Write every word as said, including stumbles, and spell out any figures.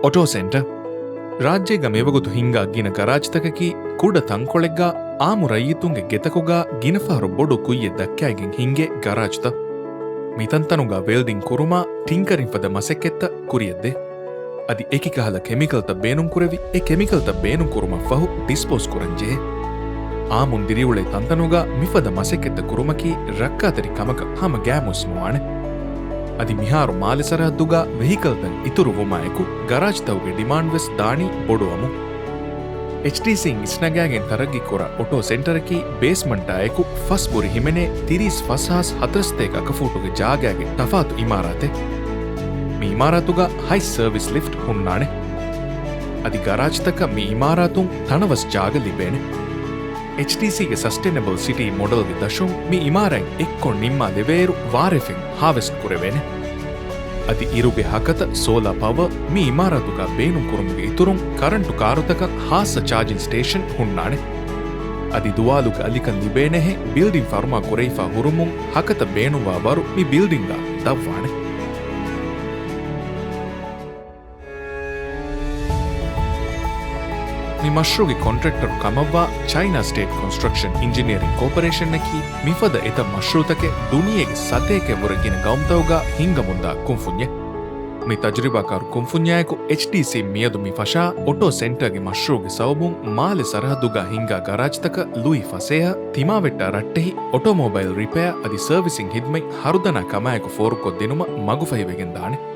އޮޓޯ ސެންޓަރ. ރާއްޖޭގަ މިވަގުތު ހިންގާ ގިނަ ގަރާޖްތަކަކީ ކުޑަ ތަންކޮޅެއްގަ އާއްމު ރައްޔިތުންގެ ގެތަކުގަ ގިނަ ފަހަރު ބޮޑު ކުއްޔެއް ދައްކައިގެން ހިންގޭ ގަރާޖްތައް. މިތަންތަނުގަ ވެލްޑިން ކުރުމާ، ޓިންކަރިން ފަދަ މަސައްކަތްތައް ކުރިއަށްދޭ. އަދި އެކި ކަހަލަ ކެމިކަލްތައް ބޭނުންކުރެވި، އެ ކެމިކަލްތައް ބޭނުންކުރުމަށްފަހު ޑިސްޕޯސް ކުރަންޖެހޭ. އާއްމުން ދިރިއުޅޭ ތަންތަނުގަ މިފަދަ މަސައްކަތްތައް ކުރުމަކީ ރައްކާތެރި ކަމަކަށް ހަމަ ގާތް ހުސްނުވާނެ. އަދި މިހާރު މާލެ ސަރަހައްދުގަ ވެހިކަލްތައް އިތުރުވުމާއެކު، ގަރާޖްތަކުގެ ޑިމާންޑް ވެސް ދާނީ ބޮޑުވަމުން. އެޗްޑީސީން އިސްނަގާގެން ތަރައްގީކުރާ އޮޓޯ ސެންޓަރަކީ ބޭސްމަންޓާއެކު ފަސް ބުރި ހިމެނޭ ތިރީސް ފަސް ހާސް ހަތަރުސަތޭކަ އަކަފޫޓުގެ ޖާގާގެ ތަފާތު އިމާރާތެއް. މި އިމާރާތުގަ ހަތް ސަރވިސް ލިފްޓް ހުންނާނެ. އަދި ގަރާޖްތަކަށް މި އިމާރާތުން ތަނަވަސް ޖާގަ ލިބޭނެ. އެޗްޑީސީގެ ސަސްޓެނަބަލް ސިޓީ މޮޑެލްގެ ދަށުން މި އިމާރާތް އެއްކޮށް ނިންމާލެވޭއިރު ވާރޭފިން ހާވެސްޓް ކުރެވޭނެ. އަދި އިރުގެ ހަކަތަ ސޯލާ ޕަވަރ މި އިމާރާތުގަ ބޭނުންކުރުމުގެ އިތުރުން ކަރަންޓު ކާރުތަކަށް ހާއްސަ ޗާޖިން ސްޓޭޝަން ހުންނާނެ. އަދި ދުވާލުގެ އަލިކަން ލިބޭނެހެން ބިލްޑިން ފަރުމާ ކުރެވިފަ ހުރުމުން ހަކަތަ ބޭނުންވާ ވަރު މި ބިލްޑިންގަ ދަށްވާނެ. މި މަޝްރޫގެ ކޮންޓްރެކްޓަރު ކަމަށްވާ ޗައިނާ ސްޓޭޓް ކޮންސްޓްރަކްޝަން އިންޖިނިއަރިން ކޯޕަރޭޝަންއަކީ މިފަދަ އެތައް މަޝްރޫތަކެއް ދުނިޔޭގެ ސަތޭކައެއްވުރެ ގިނަ ގައުމުތަކުގަ ހިންގަމުންދާ ކުންފުންޏެއް. މި ތަޖުރިބާކާރު ކުންފުންޏާއެކު އެޗްޑީސީ މިއަދު މި ފަށާ އޮޓޯ ސެންޓަރގެ މަޝްރޫގެ ސަބަބުން މާލެ ސަރަހައްދުގަ ހިންގާ ގަރާޖްތަކަށް ލުއި ފަސޭހަ ތިމާވެއްޓާ ރައްޓެހި އޮޓޯމޮބައިލް ރިޕެއާ އަދި ސަރވިސިން ހިދުމަތް ހަރުދަނާ ކަމާއެކު ފޯރުކޮށްދިނުމަށް މަގުފަހިވެގެންދާނެ.